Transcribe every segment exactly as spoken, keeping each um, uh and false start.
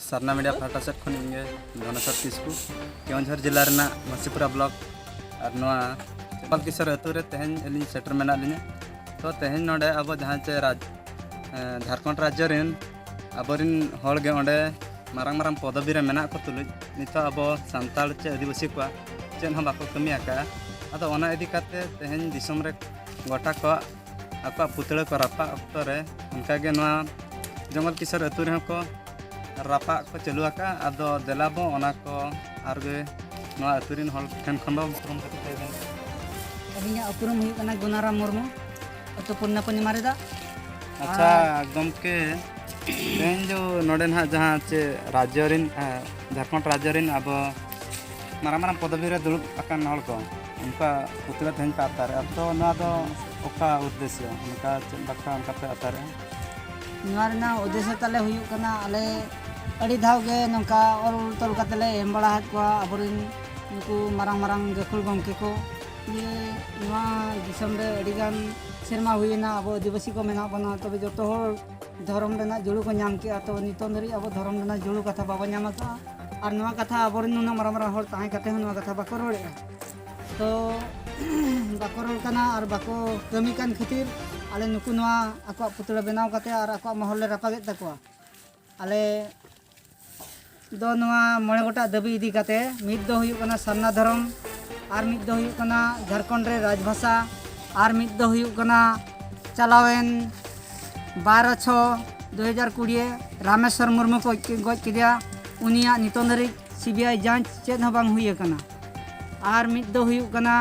ᱥᱟᱨᱱᱟ media ᱯᱟᱦᱴᱟ ᱥᱮᱫ ᱠᱷᱚᱱ ᱤᱧ ᱜᱮ ᱫᱷᱚᱱᱮᱥᱚᱨ ᱠᱤᱥᱠᱩ, ᱠᱮᱣᱚᱱᱡᱷᱚᱨ ᱡᱮᱞᱟ ᱨᱮᱱᱟᱜ ᱢᱟᱥᱤᱯᱩᱨᱟ ᱵᱞᱚᱠ ᱟᱨ ᱱᱚᱣᱟ ᱪᱚᱢᱯᱟᱞ ᱠᱤᱥᱳᱨ ᱟᱹᱛᱩ ᱨᱮ ᱛᱮᱦᱮᱧ ᱟᱹᱞᱤᱧ ᱥᱮᱴᱮᱨ ᱢᱮᱱᱟᱜ ᱞᱤᱧᱟ᱾ ᱛᱚ, ᱛᱮᱦᱮᱧ ᱱᱚᱰᱮ ᱟᱵᱚ ᱡᱟᱦᱟᱸ ᱪᱮ ᱨᱟᱡᱽ, ᱮᱸ, ᱡᱷᱟᱲᱠᱷᱚᱸᱰ ᱨᱟᱡᱽᱡᱚ ᱨᱮᱱ ᱟᱵᱚᱨᱮᱱ ᱦᱚᱲ ᱜᱮ ᱚᱸᱰᱮ ᱢᱟᱨᱟᱝ ᱢᱟᱨᱟᱝ ᱯᱚᱫᱚᱵᱤ ᱨᱮ ᱢᱮᱱᱟᱜ ᱠᱚ ᱛᱩᱞᱩᱡ ᱱᱤᱛᱚᱜ ᱟᱵᱚ ᱥᱟᱱᱛᱟᱲ ᱪᱮ ᱟᱹᱫᱤᱵᱟᱹᱥᱤ ᱠᱚᱣᱟᱜ ᱪᱮᱫ ᱦᱚᱸ ᱵᱟᱠᱚ ᱠᱟᱹᱢᱤ ᱟᱠᱟᱫᱼᱟ᱾ ᱟᱫᱚ ᱚᱱᱟ ᱤᱫᱤ ᱠᱟᱛᱮ ᱛᱮᱦᱮᱧ ᱫᱤᱥᱚᱢ ᱨᱮ ᱜᱚᱴᱟ ᱠᱚᱣᱟᱜ ᱟᱠᱚᱣᱟᱜ ᱯᱩᱛᱲᱟᱹ ᱠᱚ ᱨᱟᱯᱟᱜ ᱚᱠᱛᱚ ᱨᱮ ᱚᱱᱠᱟᱜᱮ ᱱᱚᱣᱟ ᱡᱚᱝᱜᱚᱞ ᱠᱤᱥᱳᱨ ᱟᱹᱛᱩ ᱨᱮᱦᱚᱸ ᱠᱚ ᱨᱟᱯᱟᱜ ᱠᱚ ᱪᱟᱹᱞᱩ ᱟᱠᱟᱫᱼᱟ᱾ ᱟᱫᱚ ᱫᱮᱞᱟ ᱵᱚ ᱚᱱᱟ ᱠᱚ ᱟᱨᱜᱮ ᱱᱚᱣᱟ ᱟᱹᱛᱩ ᱨᱮᱱ ᱦᱚᱲ ᱴᱷᱮᱱ ᱠᱷᱚᱱ ᱵᱚ ᱩᱯᱨᱩᱢ ᱠᱟᱛᱮ ᱞᱟᱹᱭ ᱵᱮᱱ᱾ ᱟᱹᱞᱤᱧᱟᱜ ᱩᱯᱨᱩᱢ ᱦᱩᱭᱩᱜ ᱠᱟᱱᱟ ᱜᱩᱱᱟᱨᱟᱢ ᱢᱩᱨᱢᱩ, ᱟᱹᱛᱩ ᱯᱩᱨᱱᱟᱯᱚᱧ ᱢᱟᱨᱮᱫᱟ᱾ ᱟᱪᱪᱷᱟ, ᱟᱨ ᱜᱚᱢᱠᱮ, ᱛᱮᱦᱮᱧ ᱫᱚ ᱱᱚᱰᱮ ᱱᱟᱦᱟᱜ ᱡᱟᱦᱟᱸ ᱪᱮ ᱨᱟᱡᱽᱡᱚ ᱨᱮᱱ, ᱮ, ᱡᱷᱟᱲᱠᱷᱚᱸᱰ ᱨᱟᱡᱽᱡᱚ ᱨᱮᱱ ᱟᱵᱚ ᱢᱟᱨᱟᱝ ᱢᱟᱨᱟᱝ ᱯᱚᱫᱚᱵᱤ ᱨᱮ ᱫᱩᱲᱩᱵ ᱟᱠᱟᱱ ᱦᱚᱲ ᱠᱚ, ᱩᱱᱠᱩᱣᱟᱜ ᱯᱩᱛᱲᱟᱹ ᱛᱮᱦᱮᱧ ᱯᱮ ᱟᱛᱟᱨᱮᱜᱼᱟ᱾ ᱛᱚ, ᱱᱚᱣᱟ ᱫᱚ ᱚᱠᱟ ᱩᱫᱽᱫᱮᱥᱥᱚ, ᱚᱱᱠᱟ ᱪᱮᱫ ᱵᱟᱠᱷᱨᱟ ᱚᱱᱠᱟ ᱯᱮ ᱟᱛᱟᱨᱮᱜᱼᱟ? ᱱᱚᱣᱟ ᱨᱮᱱᱟᱜ ᱩᱫᱽᱫᱮᱥᱥᱚ ᱛᱟᱞᱮ ᱦᱩᱭᱩᱜ ᱠᱟᱱᱟ, ᱟᱞᱮ ᱟᱹᱰᱤ ᱫᱷᱟᱣ ᱜᱮ ᱱᱚᱝᱠᱟ ᱚᱞ ᱛᱚᱞ ᱠᱟᱛᱮ ᱞᱮ ᱮᱢ ᱵᱟᱲᱟ ᱟᱠᱟᱫ ᱠᱚᱣᱟ ᱟᱵᱚᱨᱮᱱ ᱱᱩᱠᱩ ᱢᱟᱨᱟᱝ ᱢᱟᱨᱟᱝ ᱜᱟᱹᱠᱷᱩᱲ ᱜᱚᱢᱠᱮ ᱠᱚ, ᱡᱮ ᱱᱚᱣᱟ ᱫᱤᱥᱚᱢ ᱨᱮ ᱟᱹᱰᱤᱜᱟᱱ ᱥᱮᱨᱢᱟ ᱦᱩᱭᱮᱱᱟ ᱟᱵᱚ ᱟᱹᱫᱤᱵᱟᱹᱥᱤ ᱠᱚ ᱢᱮᱱᱟᱜ ᱵᱚᱱᱟ, ᱛᱚᱵᱮ ᱡᱚᱛᱚ ᱦᱚᱲ ᱫᱷᱚᱨᱚᱢ ᱨᱮᱱᱟᱜ ᱡᱩᱲᱩ ᱠᱚ ᱧᱟᱢ ᱠᱮᱜᱼᱟ᱾ ᱛᱚ, ᱱᱤᱛᱚᱝ ᱫᱷᱟᱹᱨᱤᱡ ᱟᱵᱚ ᱫᱷᱚᱨᱚᱢ ᱨᱮᱱᱟᱜ ᱡᱩᱲᱩ ᱠᱟᱛᱷᱟ ᱵᱟᱵᱚ ᱧᱟᱢ ᱟᱠᱟᱫᱼᱟ᱾ ᱟᱨ ᱱᱚᱣᱟ ᱠᱟᱛᱷᱟ ᱟᱵᱚᱨᱮᱱ ᱱᱩᱱᱟᱹᱜ ᱢᱟᱨᱟᱝ ᱢᱟᱨᱟᱝ ᱦᱚᱲ ᱛᱟᱦᱮᱸ ᱠᱟᱛᱮ ᱦᱚᱸ ᱱᱚᱣᱟ ᱠᱟᱛᱷᱟ ᱵᱟᱠᱚ ᱨᱚᱲᱮᱫᱼᱟ᱾ ᱛᱚ, ᱵᱟᱠᱚ ᱨᱚᱲ ᱠᱟᱱᱟ ᱟᱨ ᱵᱟᱠᱚ ᱠᱟᱹᱢᱤ ᱠᱟᱱ ᱠᱷᱟᱹᱛᱤᱨ ᱟᱞᱮ ᱱᱩᱠᱩ ᱱᱚᱣᱟ ᱟᱠᱚᱣᱟᱜ ᱯᱩᱛᱲᱟᱹ ᱵᱮᱱᱟᱣ ᱠᱟᱛᱮ ᱟᱨ ᱟᱠᱚᱣᱟᱜ ᱢᱚᱦᱚᱞ ᱞᱮ ᱨᱟᱯᱟᱜᱮᱫ ᱛᱟᱠᱚᱣᱟ᱾ ᱟᱞᱮ ᱫᱚ ᱱᱚᱣᱟ ᱢᱚᱬᱮ ᱜᱚᱴᱟᱝ ᱫᱟᱹᱵᱤ ᱤᱫᱤ ᱠᱟᱛᱮ, ᱢᱤᱫ ᱫᱚ ᱦᱩᱭᱩᱜ ᱠᱟᱱᱟ ᱥᱟᱨᱱᱟ ᱫᱷᱚᱨᱚᱢ, ᱟᱨ ᱢᱤᱫ ᱫᱚ ᱦᱩᱭᱩᱜ ᱠᱟᱱᱟ ᱡᱷᱟᱲᱠᱷᱚᱸᱰ ᱨᱮ ᱨᱟᱡᱽᱵᱷᱟᱥᱟ, ᱟᱨ ᱢᱤᱫ ᱫᱚ ᱦᱩᱭᱩᱜ ᱠᱟᱱᱟ ᱪᱟᱞᱟᱣᱮᱱ ᱵᱟᱨᱚ ᱪᱷᱚ ᱫᱩ ᱦᱟᱡᱟᱨ ᱠᱩᱲᱤ ᱨᱟᱢᱮᱥᱣᱚᱨ ᱢᱩᱨᱢᱩ ᱠᱚ ᱜᱚᱡ ᱠᱮᱫᱮᱭᱟ, ᱩᱱᱤᱭᱟᱜ ᱱᱤᱛᱚᱝ ᱫᱷᱟᱹᱨᱤᱡ ᱥᱤ ᱵᱤ ᱟᱭ ᱡᱟᱸᱪ ᱪᱮᱫ ᱦᱚᱸ ᱵᱟᱝ ᱦᱩᱭ ᱟᱠᱟᱱᱟ᱾ ᱟᱨ ᱢᱤᱫ ᱫᱚ ᱦᱩᱭᱩᱜ ᱠᱟᱱᱟ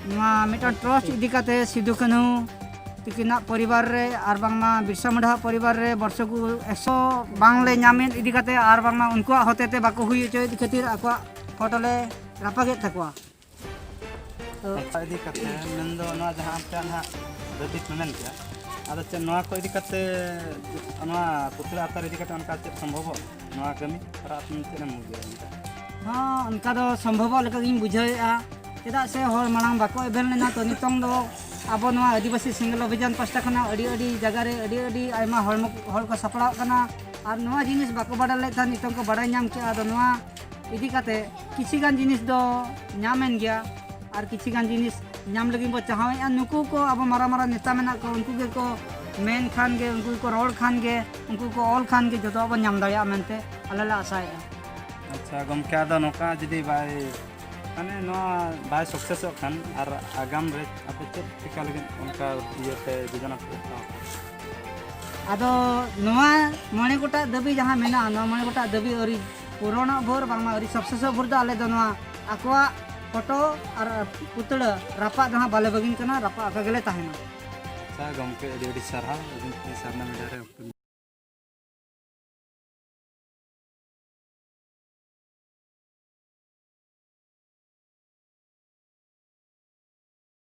ᱱᱚᱣᱟ ᱢᱤᱫᱴᱟᱝ ᱴᱨᱟᱥᱴ ᱤᱫᱤ ᱠᱟᱛᱮ ᱥᱤᱫᱩ ᱠᱟᱹᱱᱦᱩ ᱛᱤᱠᱤᱱᱟᱜ ᱯᱚᱨᱤᱵᱟᱨ ᱨᱮ ᱟᱨ ᱵᱟᱝᱢᱟ ᱵᱤᱨᱥᱟ ᱢᱩᱱᱰᱟᱣᱟᱜ ᱯᱚᱨᱤᱵᱟᱨ ᱨᱮ ᱵᱚᱨᱥᱚ ᱠᱚ ᱮᱠᱥᱚ ᱵᱟᱝᱞᱮ ᱧᱟᱢᱮᱫ ᱤᱫᱤ ᱠᱟᱛᱮ ᱟᱨ ᱵᱟᱝᱢᱟ ᱩᱱᱠᱩᱣᱟᱜ ᱦᱚᱛᱮ ᱛᱮ ᱵᱟᱠᱚ ᱦᱩᱭ ᱦᱚᱪᱚᱭᱮᱫ ᱠᱷᱟᱹᱛᱤᱨ ᱟᱠᱚᱣᱟᱜ ᱯᱷᱳᱴᱳ ᱞᱮ ᱨᱟᱯᱟᱜᱮᱫ ᱛᱟᱠᱚᱣᱟ᱾ ᱛᱚ ᱚᱱᱠᱟ ᱤᱫᱤ ᱠᱟᱛᱮ ᱢᱮᱱᱫᱚ ᱱᱚᱣᱟ ᱡᱟᱦᱟᱸ ᱟᱯᱮᱭᱟᱜ ᱱᱟᱦᱟᱜ ᱫᱟᱹᱵᱤ ᱯᱮ ᱢᱮᱱ ᱠᱮᱜᱼᱟ, ᱟᱫᱚ ᱪᱮᱫ ᱱᱚᱣᱟ ᱠᱚ ᱤᱫᱤ ᱠᱟᱛᱮ, ᱱᱚᱣᱟ ᱯᱩᱛᱲᱟᱹ ᱟᱛᱟᱨ ᱤᱫᱤ ᱠᱟᱛᱮ ᱚᱱᱠᱟ ᱪᱮᱫ ᱥᱚᱢᱵᱷᱚᱵᱚᱜ ᱱᱚᱣᱟ ᱠᱟᱹᱢᱤ ᱦᱚᱨᱟ ᱟᱯᱮ ᱪᱮᱫ ᱮᱢ ᱵᱩᱡᱷᱟᱹᱣᱟ ᱚᱱᱠᱟ? ᱦᱚᱸ, ᱚᱱᱠᱟ ᱫᱚ ᱥᱚᱢᱵᱷᱚᱵᱚᱜ ᱞᱮᱠᱟ ᱜᱤᱧ ᱵᱩᱡᱷᱟᱹᱣᱮᱫᱼᱟ᱾ ᱪᱮᱫᱟᱜ ᱥᱮ ᱦᱚᱲ ᱢᱟᱲᱟᱝ ᱵᱟᱠᱚ ᱮᱵᱷᱮᱱ ᱞᱮᱱᱟ, ᱛᱚ ᱱᱤᱛᱚᱝ ᱫᱚ ᱟᱵᱚ ᱱᱚᱣᱟ ᱟᱹᱫᱤᱵᱟᱹᱥᱤ ᱥᱮᱸᱜᱮᱞ ᱚᱵᱷᱤᱡᱟᱱ ᱯᱟᱥᱴᱟ ᱠᱷᱚᱱᱟᱜ ᱟᱹᱰᱤ ᱟᱹᱰᱤ ᱡᱟᱭᱜᱟ ᱨᱮ ᱟᱹᱰᱤ ᱟᱹᱰᱤ ᱟᱭᱢᱟ ᱦᱚᱲᱢᱚ, ᱦᱚᱲ ᱠᱚ ᱥᱟᱯᱲᱟᱣ ᱠᱟᱱᱟ᱾ ᱟᱨ ᱱᱚᱣᱟ ᱡᱤᱱᱤᱥ ᱵᱟᱠᱚ ᱵᱟᱰᱟᱭ ᱞᱮᱫ ᱛᱟᱦᱮᱸᱫ, ᱱᱤᱛᱚᱝ ᱠᱚ ᱵᱟᱰᱟᱭ ᱧᱟᱢ ᱠᱮᱜᱼᱟ᱾ ᱟᱫᱚ ᱱᱚᱣᱟ ᱤᱫᱤ ᱠᱟᱛᱮ ᱠᱤᱪᱷᱤ ᱜᱟᱱ ᱡᱤᱱᱤᱥ ᱫᱚ ᱧᱟᱢᱮᱱ ᱜᱮᱭᱟ ᱟᱨ ᱠᱤᱪᱷᱤ ᱜᱟᱱ ᱡᱤᱱᱤᱥ ᱧᱟᱢ ᱞᱟᱹᱜᱤᱫ ᱵᱚ ᱪᱟᱦᱟᱣᱮᱫᱼᱟ᱾ ᱱᱩᱠᱩ ᱠᱚ ᱟᱵᱚ ᱢᱟᱨᱟᱝ ᱢᱟᱨᱟᱝ ᱱᱮᱛᱟ ᱢᱮᱱᱟᱜ ᱠᱚᱣᱟ, ᱩᱱᱠᱩ ᱜᱮᱠᱚ ᱢᱮᱱ ᱠᱷᱟᱱ ᱜᱮ, ᱩᱱᱠᱩ ᱜᱮᱠᱚ ᱨᱚᱲ ᱠᱷᱟᱱ ᱜᱮ, ᱩᱱᱠᱩ ᱠᱚ ᱚᱞ ᱠᱷᱟᱱ ᱜᱮ ᱡᱚᱛᱚᱣᱟᱜ ᱵᱚᱱ ᱧᱟᱢ ᱫᱟᱲᱮᱭᱟᱜᱼᱟ ᱢᱮᱱᱛᱮ ᱟᱞᱮ ᱞᱮ ᱟᱥᱟᱭᱮᱫᱼᱟ᱾ ᱟᱪᱪᱷᱟ ᱜᱚᱢᱠᱮ, ᱟᱫᱚ ᱱᱚᱝᱠᱟ ᱡᱩᱫᱤ ᱵᱟᱭ, ᱢᱟᱱᱮ ᱱᱚᱣᱟ ᱵᱟᱭ ᱥᱟᱠᱥᱮᱥᱚᱜ ᱠᱷᱟᱱ, ᱟᱨ ᱟᱜᱟᱢ ᱨᱮ ᱟᱯᱮ ᱪᱮᱫ ᱪᱤᱠᱟ ᱞᱟᱹᱜᱤᱫ ᱚᱱᱠᱟ ᱤᱭᱟᱹ ᱯᱮ ᱡᱳᱡᱚᱱᱟ ᱯᱮ ᱦᱟᱛᱟᱣ ᱠᱟᱫᱟ? ᱟᱫᱚ ᱱᱚᱣᱟ ᱢᱚᱬᱮ ᱜᱚᱴᱟᱝ ᱫᱟᱹᱵᱤ ᱡᱟᱦᱟᱸ ᱢᱮᱱᱟᱜᱼᱟ, ᱱᱚᱣᱟ ᱢᱚᱬᱮ ᱜᱚᱴᱟᱝ ᱫᱟᱹᱵᱤ ᱟᱹᱣᱨᱤ ᱯᱩᱨᱚᱱᱚᱜ ᱵᱷᱳᱨ, ᱵᱟᱝᱢᱟ ᱟᱹᱣᱨᱤ ᱥᱟᱠᱥᱮᱥᱚᱜ ᱵᱷᱳᱨ ᱫᱚ ᱟᱞᱮ ᱫᱚ ᱱᱚᱣᱟ ᱟᱠᱚᱣᱟᱜ ᱯᱷᱳᱴᱳ ᱟᱨ ᱯᱩᱛᱲᱟᱹ ᱨᱟᱯᱟᱜ ᱫᱚ ᱦᱟᱸᱜ ᱵᱟᱞᱮ ᱵᱟᱹᱜᱤᱱ ᱠᱟᱱᱟ, ᱨᱟᱯᱟᱜ ᱟᱠᱟ ᱜᱮᱞᱮ ᱛᱟᱦᱮᱱᱟ᱾ ᱟᱪᱪᱷᱟ ᱜᱚᱢᱠᱮ, ᱟᱹᱰᱤ ᱟᱹᱰᱤ ᱥᱟᱨᱦᱟᱣ ᱟᱹᱵᱤᱱ ᱴᱷᱮᱱ ᱥᱟᱨᱱᱟ ᱢᱤᱰᱤᱭᱟ ᱨᱮ ᱚᱠᱛᱚ